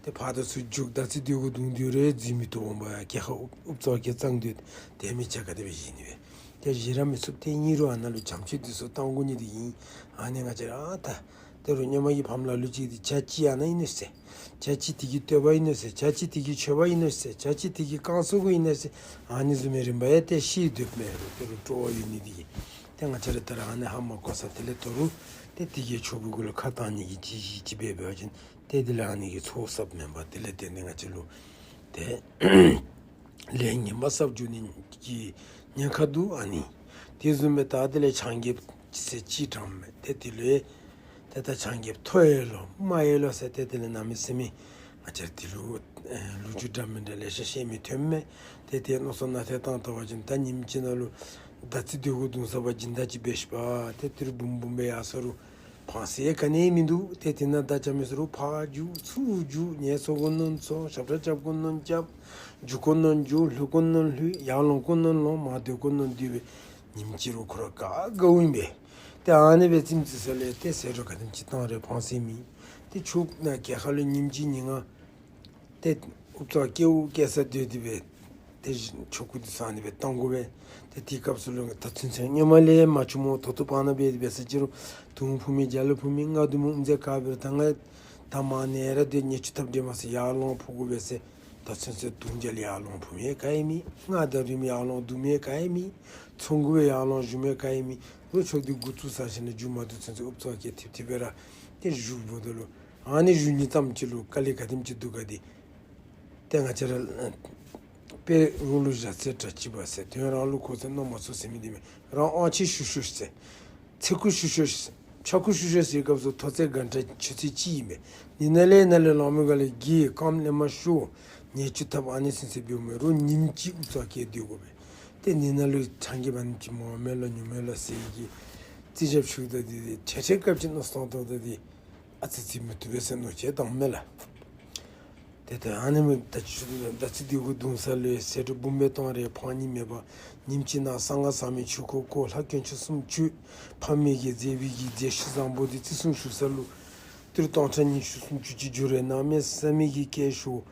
ཏེ་ཕར་དང་ཚུར་རྒྱུག་ད་ཅི་སྡོད་དགོ་དུང་སྡོད་རུང་འཛུལ་མི་བཏུབ་འོང་པ། ཡང་གྱལ་ཁར་ཨུབ་ཨུབ་ཙོག་གི་གཙང་སྡོད་དེ་མི་ཇ་ག་དེ་སྦེ་བཞེས་ནི་སྦེ། ཏེ་བཞེས་ར་མི་ཚུགས། ཏེ་ཨིན་རུང་ཨ་ནཱ་ལུ་བྱམས་ཆོས་འདི་ཚུ་གཏང་དགོ་ནི་འདི་ཨིན། ཨ་ནི་ང་བཅས་ར་ད་ད་རུང་སྔོན་མ་གི་ཕམ་ལ་ལུ་ཅིག་འདི་ཇ་གཅིག་ཨ་ནཱ་ཨིན་ནོ་ཟེར། ཇ་གཅིག་འདི་གིས་བསྟོད་པ་ཨིན་ནོ་ཟེར། ཇ་གཅིག་འདི་གིས་མཆོད་པ་ཨིན་ནོ་ཟེར། ཇ་གཅིག་འདི་གིས་བསྐང་གསོ་གུ་ཨིན་ནོ་ཟེར། ཨ་ནི་བཟུམ་མའི་རིམ་པ་ཡང་ཏེ་ཤེས་སྡོདཔ་མས། ད་རུང་སྤྲོ་བ་ཡོད་ནི་འདི་གིས། ཏེ་ང་བཅས་ར་ད་ར་ཨ་ནི་ཧ་མ་གོ་ས་དེ་ལས་དོ་རུང་ཏེ་དེ་གིས་ཆོ་ག་གུ་ལུ་ཁ་བཏང་ནི་གི་ཅིག་ཅིག་ཅིག་འབད་འབད་བ་ཅིན་ཏེ་དེ་ལས་ཨ་ནི་གི་ཚོགས་བསགཔ་མེན་པར་དེ་ལས་ཏེ་ནི་ང་བཅས་ལུ་ཏེ་ལས་ངན་པ་བསགས་འགྱོ་ནི་གི་ཉེན་ཁ་འདུག། ཨ་ནི་དེ་བཟུམ་སྦེ་ད་དེ་ལས་ཆང་རྐྱབ་ཟེར་ཅིག་དྲངམ་མས། ཏེ་དེ་ལས་ཏེ་ད་ཆང་རྐྱབ་ཐོབ་ཡི་ལོ་མ་ཡི་ལོ་ཟེར་ཏེ་དེ་ལས་གནམ་མེད་ས་མེད་ང་བཅས་ར་དེ་ལུ་ཨེ་ལོ་རྒྱུས་འདྲ་མིན་འདྲ་ལེ་ཤ་བཤད་མི་ཐོནམ་མས། ཏེ་དེ་མནོ་བསམ་ནང་ཐད་བཏང་བལྟ་བ་ཅིན་ད་ཉིནམ་གཅིག་ནང་ལུ་ཟླ་ཚེས་སྡོད་དགོ་གདོང་ས་བ་སྦྱིན་བདག་ཅིག་འབད་ཤིག་པ། ཏེ་དེ་རུ་འབུམ་འབུམ་སྦེ་ཡར་སོང་རུང་ཕངས་སེམས་ག་ནི་མིན་འདུག། ཏེ་དེ་ནང་ད་ཅང་མི་སོང་རུང་ཕར་རྒྱུག་ཚུར་རྒྱུག། ཉལ་སོང་དགོ་མནོ་སོང་། ཞབས་ཁྲ་རྐྱབ་དགོ་མནོ་རྐྱབ། རྒྱུག་དགོ་མནོ་རྒྱུག། ལྷོད་དགོ་མནོ་ལྷོད། ཡར་ལོང་དགོ་མནོ་ལོང་། མར་སྡོད་དགོ་མནོ་སྡོད་སྦེ་ཉིནམ་གཅིག་རུང་ཁོ་ར་ག་དགའཝ་ཨིན་པས། ཏེ་ཨ་ནི་སྦེ་ཙིམ་ཙི་ས་ལས་ཏེ་ཟད་འགྲོ་ག་དེམ་ཅིག་བཏང་རུང་ཕངས་སེམས་མེད། ཏེ་ཕྱུགཔོ་ནང་གི་ཁ་ལུ་ཉིནམ་གཅིག་ཉིན་ལྔ་ཏེ་ཨུབ་ཙང་སྐྱེ་བོ་སྐྱེ་ས་སྡོད་དེ་སྦེ་ཏེ་ཆོ་ག་འདི་ཚུ་ཨ་ནི་སྦེ་བཏང་དགོ་པས། ཏེ་དེའི་སྐབས་སུ་ལུ་ད་ཚུན་ཚོད་སྔོན་མ་ལས་མ་བྱུང་མོ། ད་ལྟོ་བར་ན་འབད་དེ་འབད་ས་ཅིག་རུང་དུང་ཕུ་མི་རྒྱ་ལུ་ཕུ་མི་ང་དུ་མོ་ཨུམ་ཛེ་ག་འབད་རུང་ད་ང་ད་མ་ནེ་ར་དེ་ཉེས་བཅུ་ཐབས་འདི་མ་ཟེར་ཡར་ལོང་ཕུ་དགོ་པས་ཟེར། ད་ཚུན་ཚོད་དུང་རྒྱལ་ཡར་ལོང་ཕུ་མི་ག་ཡང་མེད། ང་དང་རིམ་ཡར་ལོང་བསྡུ་མི་ག་ཡང་མེད། ཚོང་གུ་སྦེ་ཡར་ལོང་བཞུགས་མི་ག་ཡང་མེད། ལོ་ཆོག་འདི་འགོ་བཙུགས་ས་ཞིནམ་ལས་མཇུག་མ་བསྡུ་ཚུན་ཚོད་ཨུབ་ཙང་སྐྱེ་ཐིབ་ཐིབ་སྦེ་ར་ཏེ་བཞུགས་འབདཝ་ད་ལུ་ཨ་ནི་བཞུགས་ནི་ཙམ་ཅིག་ལུ་དཀའ་ལས་ག་དེམ་ཅིག་འདུག་ག། འདི་ཏེ་ང་བཅས་ར་དཔེ་རོགས་ལུ་བཞག་ཚེ་གྲ་ཅི་བ་ཟེར། དོན་རང་ལུ་གོ་ཚེ་རྣོ་མ་ཚོར་ཟེར་མི་འདི་མས། རང་དབང་ཆེ་ཤོས་ཤོས་ཟེར། ཚེ་ཁུ་ཤོས་ཤོས་ཟེར། ཆ་ཁུ་ཤོས་ཤོས་ཟེར་སྐབས་སུ་ཐོག་ཚད་གྷན་ཊ་ཆུ་ཚོད་གཅིག་ཨིན་པས། ནི་ནཱ་ལས་ནཱ་ལས་ལང་མི་ག་ལས་གི་རྐངམ་ལས་མར་ཤོར་ཉེས་བཅུ་ཐབས་ཨ་ནི་ཚུན་ཚོད་འབདཝ་མས། རོགས་ཉིནམ་གཅིག་ཨུབ་ཙང་སྐྱེ་སྡོད་དགོ་པས། ཏེ་ནི་ནཱ་ལུ་ཆང་གི་བ་ནི་ཅིག་མོ་མེ་ལོ་ཉུ་མེ་ལོ་ཟེར་གི་རྩིས་ཞབས་ཞུ་ད་འདི་འདི་ཁྲེ་ཁྲེ་སྐབས་ཅིག་མནོ་བསམ་བཏང་ད་འདི་ཨ་ཙི་ཙི་མི་བཏུབ་པས་ཟེར་མནོ་ཅིག་བཏངམ་མས་ལགས། ཏེ་ཏེ་ཨ་ནི་མི་ད་ཅི་ཟེར་ད་ཅི་འདི་གུ་གདུང་ས་ལུ་ཟད་འགྲོ་འབུམ་སྦེ་བཏང་རུང་ཕངས་ནི་མེད་པར་ཉིནམ་གཅིག་ནང་གསང་སྔགས་ཟབ་མོའི་ཆོས་འཁོར་བསྐོར། ལྷ་དཀོན་མཆོག་གསུམ་མཆོད། ཕ་མེས་ཀྱི་མཛད་པའི་གི་མཛད་ཤུལ་བཟང་པོ་འདི་བརྩི་སྲུང་ཞུ་ས་ལུ་ཏི་རུ་སྟོང་ཕྲག་ཉི་ཤུ་སུམ་ཅུ་ཅིག་འགྱོ་རུང་གནམ་མེད་ས་མེད་ཀྱི་སྐད་ཤོར།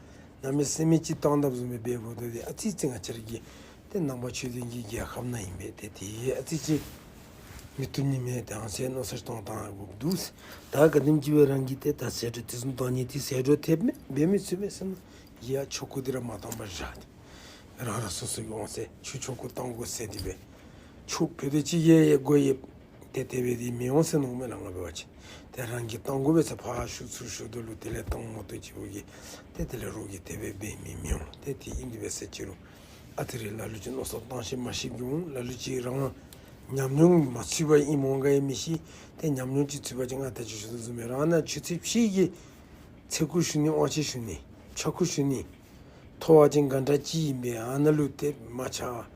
གནམ་མེད་ས་མེད་ཅིག་བཏང་དཔ་བཟུམ་སྦེ་འབདཝ་ད་འདི་ཨ་ཙི་ཙི་ང་བཅས་ར་གི་ཏེ་ནང་པ་ཆོས་ལྡན་གྱི་རྒྱལ་ཁབ་ནང་ཨིན་པས། ཏེ་དེ་ཨ་ཙི་ཅིག་མི་བཏུབ་ནི་མས། ཏེ་ཨ་ནི་ཟེར་མནོ་བསམ་བཏང་བཏང་དགོཔ་འདུག། ད་ག་དེམ་ཅིག་སྦེ་རང་གིས་ཏེ་ད་ཟད་འགྲོ་དེ་བཟུམ་བཏང་ནི་དེ་ཟད་འགྲོ་ཐེབས་མས། འབད་མི་ཚུགས་པས་ཟེར་ན་ཡ་ཆོ་ག་འདི་ར་མ་བཏང་པར་བཞག་སྟེ་རང་རང་སོ་སོ་གི་དབང་ཚད་ཆོས་ཆོ་ག་བཏང་དགོ་ཟེར་དེ་སྦེ་ཆོས་ཕུད་དེ་ཅིག་ཡེ་ཡེ་དགོ་ཡེ། ཏེ་དེ་སྦེ་འདི་མི་འོང་ཟེར་མནོཝ་མས་ལགས། ང་འབད་བ་ཅིན་ཏེ་རང་གིས་བཏང་དགོ་པས་ཟེར་ཕར་ཞུ་ཚུར་ཞུ་དོ་ལུ་དེ་ལས་བཏང་མ་བཏུབ་ཅིག་འབད་གི། ཏེ་དེ་ལས་རོགས་ཀྱིས་དེ་སྦེ་འབད་མི་མི་འོང་། ཏེ་དེ་ཨིན་དེ་འབད་ཟེར་ཅི་རུང་ཨ་ཙི་རེ་ལ་ལུ་ཅིག་མནོ་བསམ་བཏང་ཤེས་མ་ཤེས་ཀྱི་འོང་། ལ་ལུ་ཅིག་རང་ཉམས་མྱོང་མ་ཚུད་པ་ཨིནམ་འོང་ག་ཡང་མི་ཤེས། ཏེ་ཉམས་མྱོང་ཅིག་ཚུད་པ་ཅིན་ང་ད་ཅི་ཞུ་དོ་བཟུམ་སྦེ་རང་ནང་ཆུ་ཚོད་ཕྱེད་ཀྱི་ཚེ་ཁུ་ཤོར་ནི་དབང་ཆེ་ཤོར་ནི་ཆ་ཁུ་ཤོར་ནི་ཐོབ་པ་ཅིན་གྷན་ཊ་གཅིག་ཨིན་པས། ཨ་ནཱ་ལུ་ཏེ་མ་ཆགས།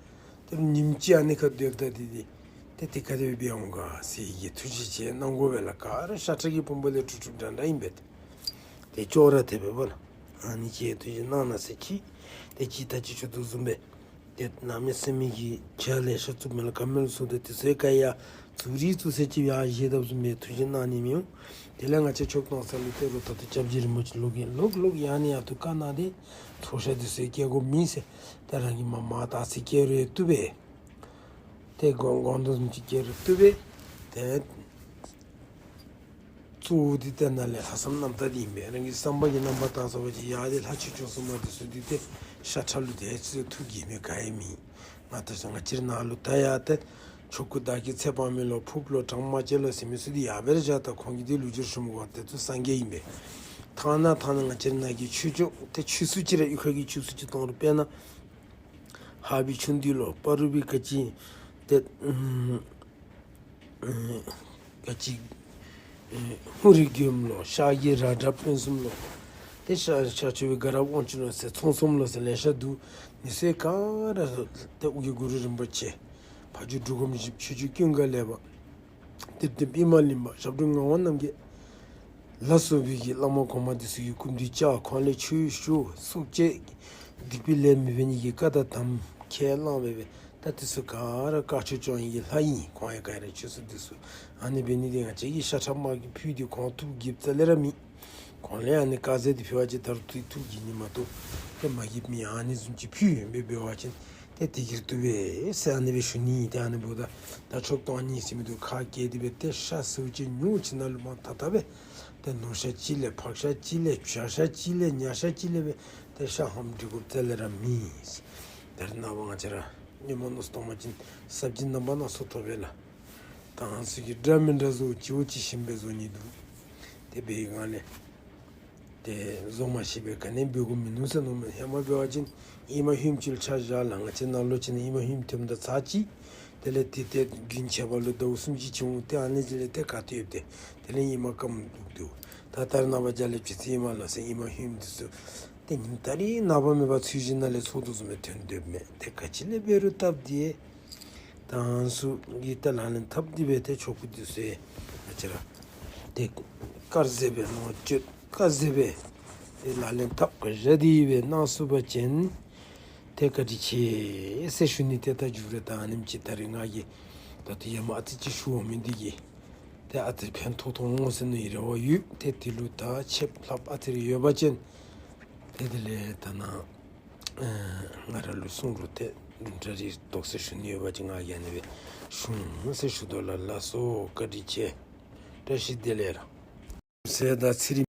ཏེ་ཉིནམ་གཅིག་ཨ་ནི་ཁར་སྡོདཔ་ད་འདི་འདི་ཏེ་དེ་ག་དེ་སྦེ་འབད་འོང་ག་ཟེར་གྱི་ཐུགས་རྗེ་ཅིག་གནང་དགོ་པས་ལགས། ག་ར་ཤ་ཁྲག་གི་ཕུང་པོ་ལས་གྲུབ་གྲུབ་འདྲ་འདྲ་ཨིན་པས། ཏེ་ཅོག་ར་འཐདཔ་སྦེ་འབད་ལགས། ཨ་ནི་ཅིག་ཐུགས་རྗེ་གནང་གནང་ཟེར་ཅིག། ཏེ་ཅིག་ད་ཅི་ཞུ་དོ་བཟུམ་སྦེ་ཏེ་གནམ་མེད་ས་མེད་ཀྱི་ཇ་ལེ་ཤ་བཙུགས་མི་ལགས། ག་མེ་ལུ་སོང་སྟེ་དེ་ཚུ་ག་ཡ་བཙུགས་རིགས་བཙུགས་ཟེར་ཅིག་ཡ་བཞེས་དཔ་བཟུམ་སྦེ་ཐུགས་རྗེ་གནང་ནི་མི་འོང་། དེ་ལས་ང་བཅས་ཆོ་ག་བཏང་ས་ལུ་ཏེ་རོགས་ད་ལྟོ་སྐྱབས་རྗེ་རིན་པོ་ཆེ་ལོག་གིན་ལོག་ལོག་ཡང་ནི་ཡང་དུ་བཀའ་གནང་སྟེ་ཚོགས་ཤ་འདི་ཚུ་སྐྱེལ་དགོཔ་མེད་ཟེར། ཏེ་རང་གིས་མ་མ་དག་ས་སྐྱེལ་རུང་བཏུབ་པས། ཏེ་སྒོང་སྒོང་རྡོག་བཟུམ་ཅིག་སྐྱེལ་རུང་བཏུབ་པས། ཏེ་གཙོ་བོ་འདི་ཏེ་ནཱ་ལས་ལྷག་བསམ་རྣམ་དག་འདི་ཨིན་པས། རང་གི་བསམ་པ་གི་རྣམ་པར་དག་ས་བ་ཅིན་ཡར་ཏེ་ལྷ་ཆོས་སྐྱོང་སྲུང་མ་འདི་ཚུ་འདི་ཏེ་ཤ་ཁྲག་ལུ་ཏེ་ཚུ་ཐུགས་དགྱེས་མི་ག་ཡང་མེད། ང་ད་ང་བཅས་ར་ནཱ་ལུ་ད་ཡ་ཏེ་ཆོ་ག་བདག་གིས་ཚེ་དཔག་མེད་ལོ་ཕུརཔ་ལོ་གྲངས་མ་བཅད་ལོ་ཟེར་མི་ཚུ་འདི་ཡར་སྦེ་ར་བཞག་ད། ཁོང་གིས་འདི་ལུ་བསྒྱུར་ཞུ་མི་དགོ། དེ་ཚུ་སངས་རྒྱས་ཨིན་པས། ཐ་ན་ཐ་ན་ང་བཅས་ར་ནཱ་གི་ཆོས་སྐྱོང་ཏེ་ཆོས་སྲུང་ཅིག་ར་གཡུས་ཁ་གི་ཆོས་སྲུང་ཅིག་བཏང་རུང་དཔེར་ན་ཧ་བི་ཆུང་འདི་ལོ་པ་རུ་བི་ག་ཅི་ཏེ་ག་ཅི་ཧུ་རི་མགྱོནམ་ལོ། ཤར་གྱི་ར་དྲག་དཔོན་གསུམ་ལོ། ཏེ་ཤར་ཤར་ཕྱོགས་པའི་དགའ་རབ་དབང་ཕྱུག་ལོ་ཟེར་ཚོང་གསུམ་ལོ་ཟེར་ལེ་ཤ་འདུག། མི་སེར་ག་ར་ཏེ་ཨོ་རྒྱན་གུ་རུ་རིན་པོ་ཆེ་ཕ་ཇོ་འབྲུག་སྒོམ་ཞིག་ཆོས་རྗེ་ཀུན་དགའ་ལེགས་པ་གཏེར་སྟོན་པདྨ་གླིང་པ་ཞབས་དྲུང་ངག་དབང་རྣམ་རྒྱལ་ལ་སོགས་པའི་གི་བླ་མ་གོང་མ་འདི་ཚུ་གི་སྐུ་མདུན་བཅར། ཁོང་ལས་ཆོས་ཞུ། སྲོག་བཅད། སྡིག་པའི་ལས་མི་འབད་ནི་གི་བཀའ་དང་དམ་ཁས་བླངས་སྦེ་སྦེ་ད་འདི་ཚུ་ག་ར་བཀའ་ཆོས་སྐྱོང་ནི་གི་ལྷ་ཨིན། ཁོང་ཡང་ག་ར་ཆོས་སྲུང་འདི་ཚུ་ཨ་ནི་འབད་ནི་འདི་ང་བཅས་ཀྱིས་ཤ་ཁྲག་དམར་གྱི་ཕུད་འདི་ཁོང་ཐུགས་དགྱེསཔ་རྩ་ལས་ར་མེད། ཁོང་ལས་ཨ་ནི་དཀར་ཟས་འདི་ཕུལ་བ་ཅིན་ད་རུང་ཐུགས་ཐུགས་དགྱེས་ནི་མ་གཏོགས་ཏེ་མ་དགྱེསཔ་མེད། ཨ་ནི་བཟུམ་ཅིག་ཕུལ་ཡོད་པའི་འབད་བ་ཅིན་ཏེ་དེ་གིས་བཏུབ་པས་ཟེར་ཨ་ནི་སྦེ་ཞུ་ནི། ཏེ་ཨ་ནི་འབདཝ་ད་ད་ཆོ་ག་བཏང་ནི་ཟེར་མི་འདི་ཁ་སྐད་དེ་སྦེ་ཏེ་ཤ་ཟེརཝ་ཅིག་ཉུང་ཅིག་ནང་ལུ་མ་ཐག་ཐག་སྦེ་ཏེ་ནོར་ཤ་ཅིག་ལས་ཕག་ཤ་ཅིག་ལས་བྱ་ཤ་ཅིག་ལས་ཉ་ཤ་ཅིག་ལས་སྦེ་ཏེ་ཤ་ཧམ་སྒྲིག་དགོཔ་རྩ་ལས་ར་མེད། ད་རེས་ནངས་པ་ང་བཅས་ར་སྔོན་མ་མནོ་བསམ་བཏང་བ་ཅིན་སབ་ཇི་རྣམ་པ་སྣ་ཚོགས་ཐོབ་པས་ལགས། ད་ཨ་ནི་ཚུ་གི་འདྲ་མི་འདྲ་བཟོ་ཅིག་འོ་ཅིག་ཞིམ་སྦེ་བཟོ་ནི་འདུག། དེ་འབད་བའི་སྒང་ལས་ཏེ་བཟོ་མ་ཤེས་པར་ག་ནི་འབད་དགོཔ་མིན་ནུག་ཟེར་མནོཝ་མས། ཧེ་མ་འབད་བ་ཅིན་ཨིན་མ་ཧུམ་ཅིག་ལུ་ཆ་བཞག་ལགས། ང་བཅས་ནང་ལོགས་ཅིག་ནང་ཨིན་མ་ཧུམ་ཐོནམ་ད་ཚར་གཅིག། དེ་ལས་ཏེ་ཏེ་རྒྱུན་ཆད་པ་ལུ་ཟླཝ་གསུམ་ཅིག་འགྱོ་འོང་། ཏེ་ཨ་ནི་ཅིག་ལས་ཏེ་ག་ཏེ་ཡོདཔ་ཏེ་དེ་ལས་ཨིན་མ་སྐམ་འདུག་འདུག། ད་ད་རེས་ནངས་པ་རྒྱ་ལས་བྱེད་ཚེ་ཨིན་མ་ལགས་ཟེར་ཨིན་མ་ཧུམ་འདི་ཚུ་ཏེ་ཉིནམ་ད་རིས་ནངས་པ་མེད་པར་ཚོས་གཞི་ནང་ལས་ཚོར་དོ་བཟུམ་སྦེ་ཐོན་སྡོདཔ་མས། ཏེ་ག་ཅི་ལས་འབད་རུང་སྟབས་བདེ། ད་ཨ་ནི་ཚུ་གི་ཏེ་ལག་ལེན་འཐབ་སྟེ་སྦེ་ཏེ་ཆོ་ག་འདི་ཚུ་ཡང་ང་བཅས་ར་ཏེ་དཀར་ཟས་སྦེ་ལོངས་སྤྱོད་དཀར་ཟས་སྦེ་ཏེ་ལག་ལེན་འཐབ་ག་ར་འདི་སྦེ་གནང་ཚུགས་པ་ཅིན་ཏེ་བཀའ་དྲིན་ཆེ་ཟེར་ཞུ་ནི། ཏེ་ད་མཇུག་ར་ད་ཨ་ནེམ་ཅིག་ད་རིས་ང་གིས་ད་ལྟོ་ཡ་མ་ཨ་ཙི་ཅིག་ཞུ་འོང་མི་འདི་གིས་ཏེ་ཨ་ཙི་ཕན་ཐོགས་ཐོགས་འོང་ཟེར་ནི་རེ་བ་ཡོད། ཏེ་དེ་ལུ་ད་ཆེབ་ལྷབ་ཨ་ཙི་རེ་ཡོད་པ་ཅིན་ཏེ་དེ་ལས་ད་ནཱ་ཨེ་ང་ར་ལུ་གསུང་རོགས། ཏེ་བདུན་ཕྲག་རེ་དོགས་སེལ་ཞུ་ནི་ཡོད་པ་ཅིན་ང་གིས་ཨ་ནི་སྦེ་ཞུ་འོང་ཟེར་ཞུ་དོ་ལགས། ལགས་སོ། བཀའ་དྲིན་ཆེ། བཀྲ་ཤིས་བདེ་ལེགས་ལགས། ཟེར་ད་ཚེ་རིང་